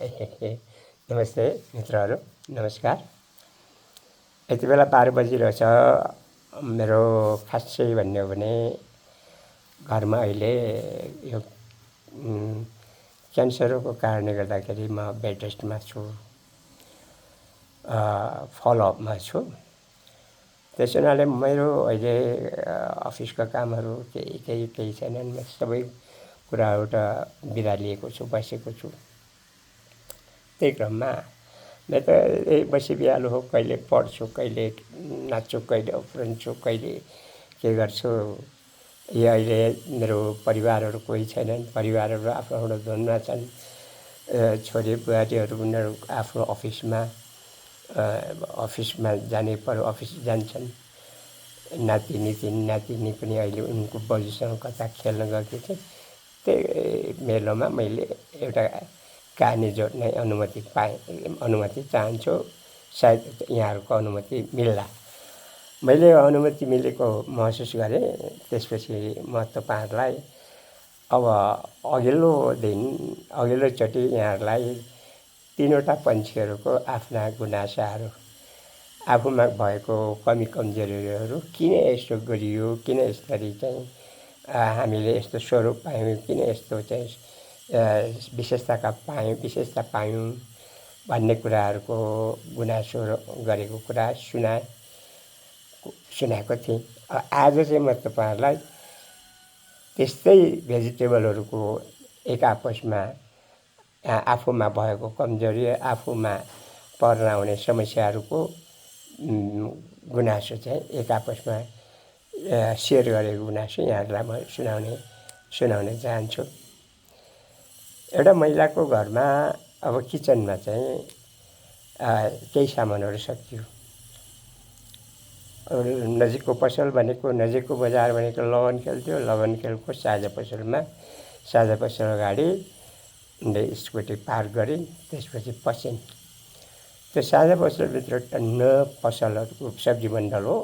नमस्ते मित्रहरू, नमस्कार। यति बेला 12 बजिरहेछ। मेरो खासै भन्ने हो भने घरमा अहिले यो क्यान्सरको कारणले गर्दाखेरि म बेड रेस्टमा छु, फलोअपमा छु। त्यस हुनाले मेरो अहिले अफिसका कामहरू केही छैनन्। म सबै कुराबाट बिदा लिएको छु, बसेको छु। त्यही क्रममा म त बसी बिहालो हो, कहिले पढ्छु, कहिले नाच्छु, कहिले उफ्रन्छु, कहिले के गर्छु। यो अहिले मेरो परिवारहरू कोही छैनन्। परिवारहरू आफ्नो आफ्नो धुनमा छन्। छोरी बुहारीहरू उनीहरू आफ्नो अफिसमा जाने पर्यो, अफिस जान्छन्। नातिनी पनि अहिले उनको बजूसँग कता खेल्न गएकी थिए। त्यही मेलोमा मैले एउटा कहानी जोड्ने अनुमति चाहन्छु। सायद यहाँहरूको अनुमति मिल्ला। मैले अनुमति मिलेको महसुस गरेँ। त्यसपछि म तपाईँहरूलाई अब अघिल्लोचोटि यहाँहरूलाई 3वटा पन्छीहरूको आफ्ना गुनासाहरू, आफूमा भएको कमी कमजोरीहरू, किन यस्तो गरियो, किन यसरी चाहिँ हामीले यस्तो स्वरूप पायौँ, किन यस्तो चाहिँ विशेषता पायौँ भन्ने कुराहरूको गुनासो गरेको कुरा सुनाएको थिएँ। आज चाहिँ म तपाईँहरूलाई त्यस्तै भेजिटेबलहरूको एक आपसमा आफूमा भएको कमजोरी, आफूमा पर्न आउने समस्याहरूको गुनासो चाहिँ एक आपसमा सेयर गरेको गुनासो यहाँहरूलाई म सुनाउन चाहन्छु। एउटा महिलाको घरमा अब किचनमा चाहिँ केही सामानहरू सकियो। नजिकको पसल भनेको, नजिकको बजार भनेको लगनखेल थियो। लगनखेलको साझा पसल अगाडि स्कुटी पार्क गरिन्। त्यसपछि पसिन्। त्यो साझा पसलभित्र टन्न पसलहरूको सब्जी मण्डल हो।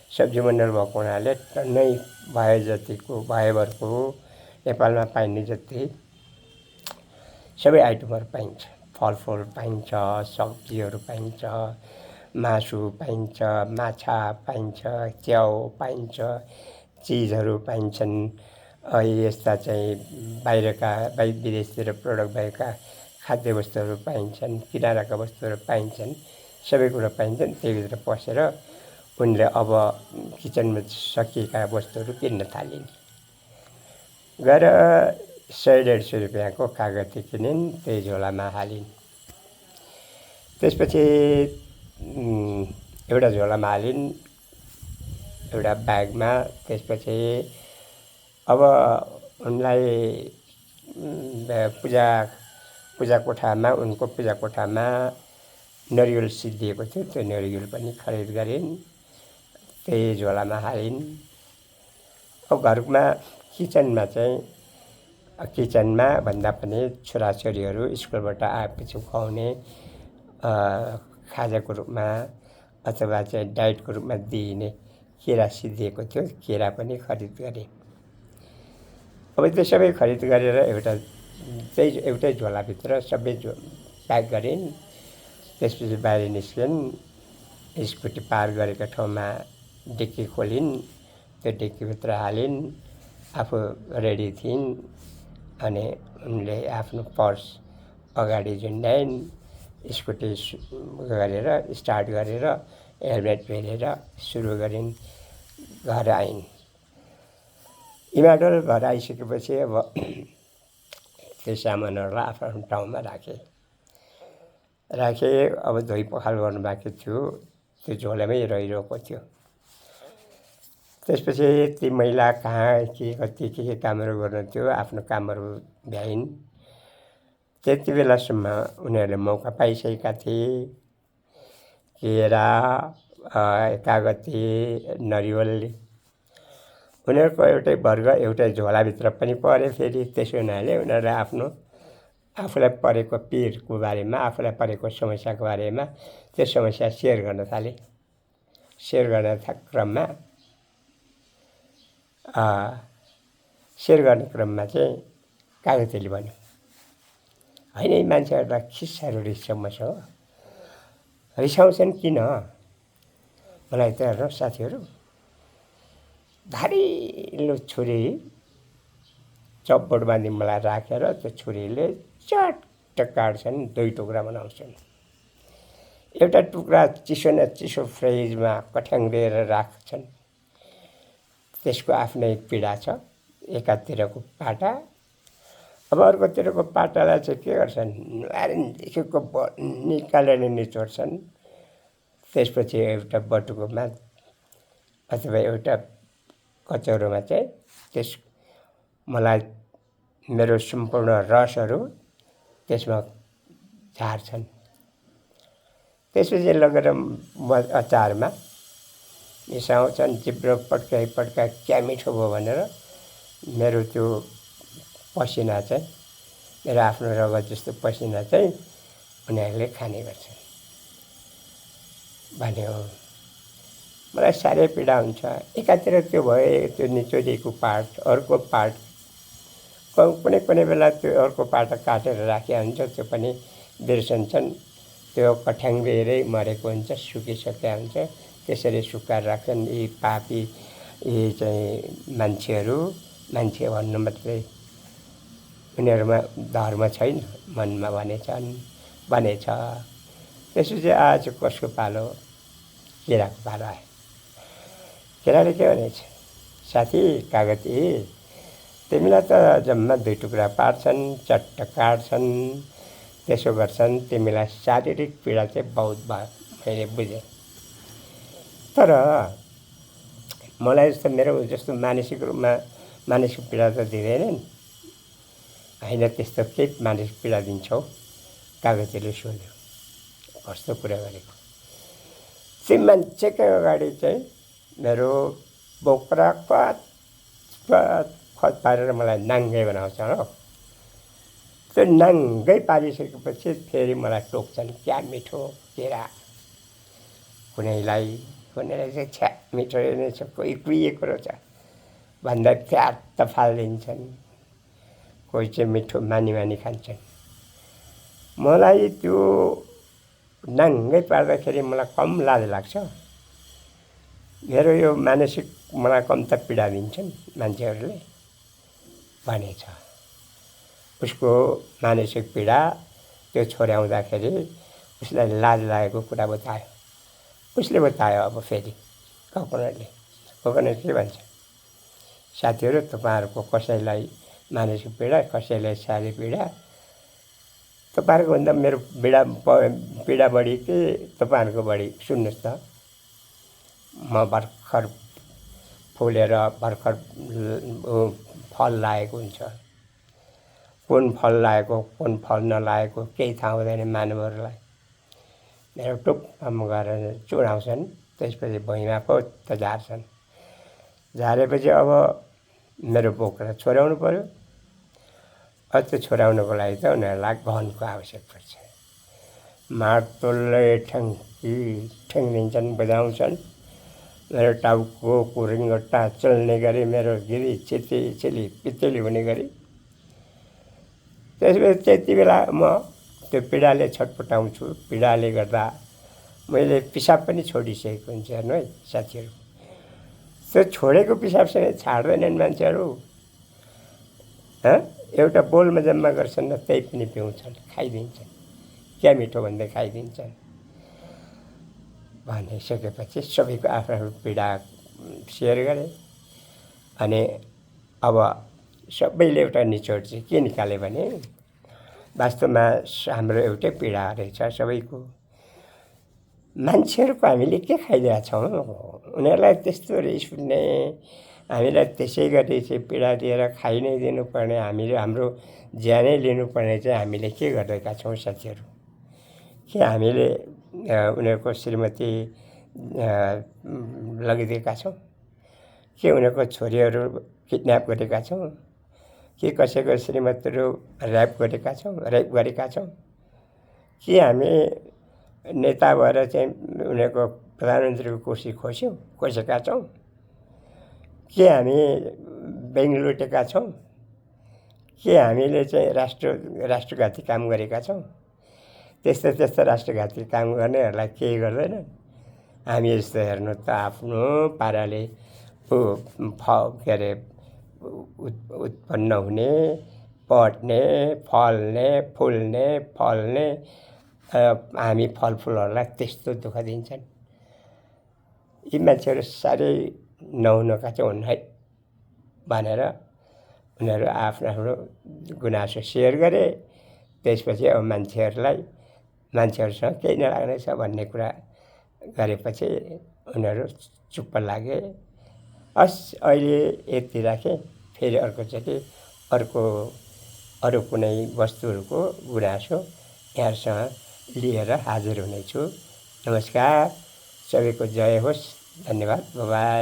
सब्जी मण्डल भएको हुनाले टन्नै भएभरको नेपालमा पाइने जति सबै आइटमहरू पाइन्छ। फलफुल पाइन्छ, सब्जीहरू पाइन्छ, मासु पाइन्छ, माछा पाइन्छ, च्याउ पाइन्छ, चिजहरू पाइन्छन्। यस्ता चाहिँ विदेशतिर प्रडक्ट भएका खाद्य वस्तुहरू पाइन्छन्, किरानाका वस्तुहरू पाइन्छन्, सबै कुरो पाइन्छन्। त्यहीभित्र पसेर उनले अब किचनमा सकिएका वस्तुहरू किन्न थालिन्। गएर 100-150 रुपियाँको कागती किनिन्, त्यही झोलामा हालिन्। त्यसपछि एउटा झोलामा हालिन्, एउटा ब्यागमा। त्यसपछि अब उनलाई उनको पूजा कोठामा नरिवल सिद्धिएको थियो। त्यो नरिवल पनि खरिद गरिन्, त्यही झोलामा हालिन्। अब घरमा किचनमा भन्दा पनि छोराछोरीहरू स्कुलबाट आएपछि खुवाउने खाजाको रूपमा अथवा चाहिँ डाइटको रूपमा दिइने केरा सिद्धिएको थियो। केरा पनि खरिद गरे। अब त्यो सबै खरिद गरेर एउटै झोलाभित्र सबै प्याक गरिन्। त्यसपछि बाहिर निस्किन्। स्कुटी पार गरेको ठाउँमा डिक्की खोलिन्, त्यो डिक्कीभित्र हालिन्। आफू रेडी थिइन्। अनि उनले आफ्नो पर्स अगाडि झुन्ड्याइन्। स्कुटी स्टार्ट गरेर हेलमेट पेरेर सुरु गरिन्। घर आइन्। इमाडोल घर आइसकेपछि अब त्यो सामानहरूलाई आफ्नो ठाउँमा राखे। अब धोइ पखाल गर्नु बाँकी थियो। त्यो झोलामै रहिरहेको थियो। त्यसपछि ती महिला कहाँ के कामहरू गर्नु थियो, आफ्नो कामहरू भ्याइन्। त्यति बेलासम्म उनीहरूले मौका पाइसकेका थिए। केरा, कागती, नरिवल उनीहरूको एउटै वर्ग, एउटै झोलाभित्र पनि परे। फेरि त्यसो हुनाले उनीहरूले आफूलाई परेको पिरको बारेमा, आफूलाई परेको समस्याको बारेमा त्यो समस्या सेयर गर्न थाले। सेयर गर्ने क्रममा चाहिँ कागतीले भन्यो, होइन यी मान्छेहरूलाई खिस्साहरू रिस्छ मसँग रिसाउँछन् किन मलाई त हेर्नु साथीहरू धारिलो छुरी चपबोर्ड बाँधी मलाई राखेर त्यो छुरीले चट्ट काट्छन् 2 टुक्रा बनाउँछन् एउटा टुक्रा चिसो न चिसो फ्रिजमा कठ्याङ्ग्रिएर राख्छन् त्यसको आफ्नै पीडा छ एकातिरको पाटा अब अर्कोतिरको पाटालाई चाहिँ के गर्छन् लारिनदेखिको निकालेर निचोड्छन् त्यसपछि एउटा बटुकोमा अथवा एउटा कचौरोमा चाहिँ त्यस मलाई मेरो सम्पूर्ण रसहरू त्यसमा झार्छन् त्यसपछि लगेर अचारमा मिसाउँछन् जिब्रो पड्काइ क्या मिठो भयो भनेर मेरो त्यो पसिना चाहिँ मेरो आफ्नो रगत जस्तो पसिना चाहिँ उनीहरूले खाने गर्छन् भन्यो मलाई साह्रै पीडा हुन्छ एकातिर त्यो भए त्यो निचोडिएको पार्ट अर्को पार्ट कुनै बेला त्यो अर्को पार्ट काटेर राखेको हुन्छ त्यो पनि बिर्सन्छन् त्यो कठ्याङ्ग्रिएरै मरेको हुन्छ सुकिसकेको हुन्छ त्यसरी सुकाएर राख्छन् यी पापी यी चाहिँ मान्छे भन्नु मात्रै उनीहरूमा धर्म छैन मनमा भनेछ त्यसपछि आज कसको पालो केराको पालो आयो केराले के भनेछ साथी कागती तिमीलाई त जम्मा 2 टुक्रा पार्छन् चट्ट काट्छन् त्यसो गर्छन् तिमीलाई शारीरिक पीडा चाहिँ बहुत भयो मैले बुझेँ तर मलाई जस्तो मेरो जस्तो मानसिक रूपमा मानसिक पीडा त दिँदैनन् होइन त्यस्तो केही मानसिक पीडा दिन्छौ कागतीले सोध्यो कस्तो कुरा गरेको चाहिँ मान्छेकै अगाडि चाहिँ मेरो बोक्रा खत पारेर मलाई नाङ्गै बनाउँछ हो त्यो नाङ्गै पारिसकेपछि फेरि मलाई टोक्छन् क्या मिठो केरा कुनैलाई चाहिँ छ्या मिठो नै छ कोही कुहिएको रहेछ भन्दा फ्याट फालिदिन्छन् कोही चाहिँ मिठो मानी खान्छन् मलाई त्यो नाङ्गै पार्दाखेरि मलाई कम लाज लाग्छ मेरो यो मानसिक मलाई कम त पीडा दिन्छन् मान्छेहरूले भनेछ उसको मानसिक पीडा त्यो छोड्याउँदाखेरि उसलाई लाज लागेको कुरा बतायो उसले बतायो अब फेरि कोकोनट के भन्छ साथीहरू तपाईँहरूको कसैलाई मानसिक पीडा कसैलाई शारीरिक पीडा तपाईँहरूको भन्दा मेरो पीडा बढी कि तपाईँहरूको बढी सुन्नुहोस् त म भर्खर फुलेर भर्खर फल लागेको हुन्छ कुन फल लागेको कुन फल नलागेको केही थाहा हुँदैन मानवहरूलाई मेरो टुप्पामा गरेर चुडाउँछन् त्यसपछि भुइँमा पोत झार्छन् झारेपछि अब मेरो बोक्रा छोड्याउनु पर्यो त्यो छोड्याउनको लागि त उनीहरूलाई गहनको आवश्यक पर्छ मार्तोलले ठ्याङ्दिन्छन् बजाउँछन् मेरो टाउको कुरिङ्गटा चल्ने गरी मेरो गिरी चिली पितेली हुने गरी त्यसपछि त्यति बेला म त्यो पीडाले छटपटाउँछु पीडाले गर्दा मैले पिसाब पनि छोडिसकेको हुन्छ हेर्नु है साथीहरू त्यो छोडेको पिसाबसँग छाड्दैनन् मान्छेहरू एउटा बोलमा जम्मा गर्छन् र त्यही पनि पिउँछन् खाइदिन्छन् क्या मिठो भन्दै खाइदिन्छन् भनिसकेपछि सबैको आफ्नो पीडा सेयर गरे अनि अब सबैले एउटा निचोड चाहिँ के निकाले भने वास्तवमा हाम्रो एउटै पीडा रहेछ सबैको मान्छेहरूको हामीले के खाइदिएछौँ उनीहरूलाई त्यस्तो रिस उठ्ने हामीलाई त्यसै गरी चाहिँ पीडा दिएर खाइ नै दिनुपर्ने हामीले हाम्रो ज्यानै लिनुपर्ने चाहिँ हामीले के गरेका छौँ साथीहरू के हामीले उनीहरूको श्रीमती लगिदिएका छौँ के उनीहरूको छोरीहरू किडन्याप गरेका छौँ के कसैको श्रीमतीहरू रेप गरेका छौँ के हामी नेता भएर चाहिँ उनीहरूको प्रधानमन्त्रीको कुर्सी खोसेका छौँ के हामी ब्याङ्क लुटेका छौँ के हामीले चाहिँ राष्ट्रघाती काम गरेका छौँ? त्यस्तो राष्ट्रघाती काम गर्नेहरूलाई केही गर्दैन। हामी यस्तो हेर्नु त आफ्नो पाराले के अरे उत्पन्न हुने, पट्ने, फल्ने, फुल्ने, फल्ने, हामी फलफुलहरूलाई त्यस्तो दुःख दिन्छन्। यी मान्छेहरू साह्रै नहुनुका चाहिँ हुन् है भनेर उनीहरू आफ्नो गुनासो सेयर गरे। त्यसपछि अब मान्छेहरूसँग केही नलाग्ने छ भन्ने कुरा गरेपछि उनीहरू चुप्प लागे। हस्, अहिले यति राखेँ। फेरि अर्कोचोटि अरू कुनै वस्तुहरूको गुनासो यहाँहरूसँग लिएर हाजिर हुनेछु। नमस्कार, सबैको जय होस्। धन्यवाद। बाई।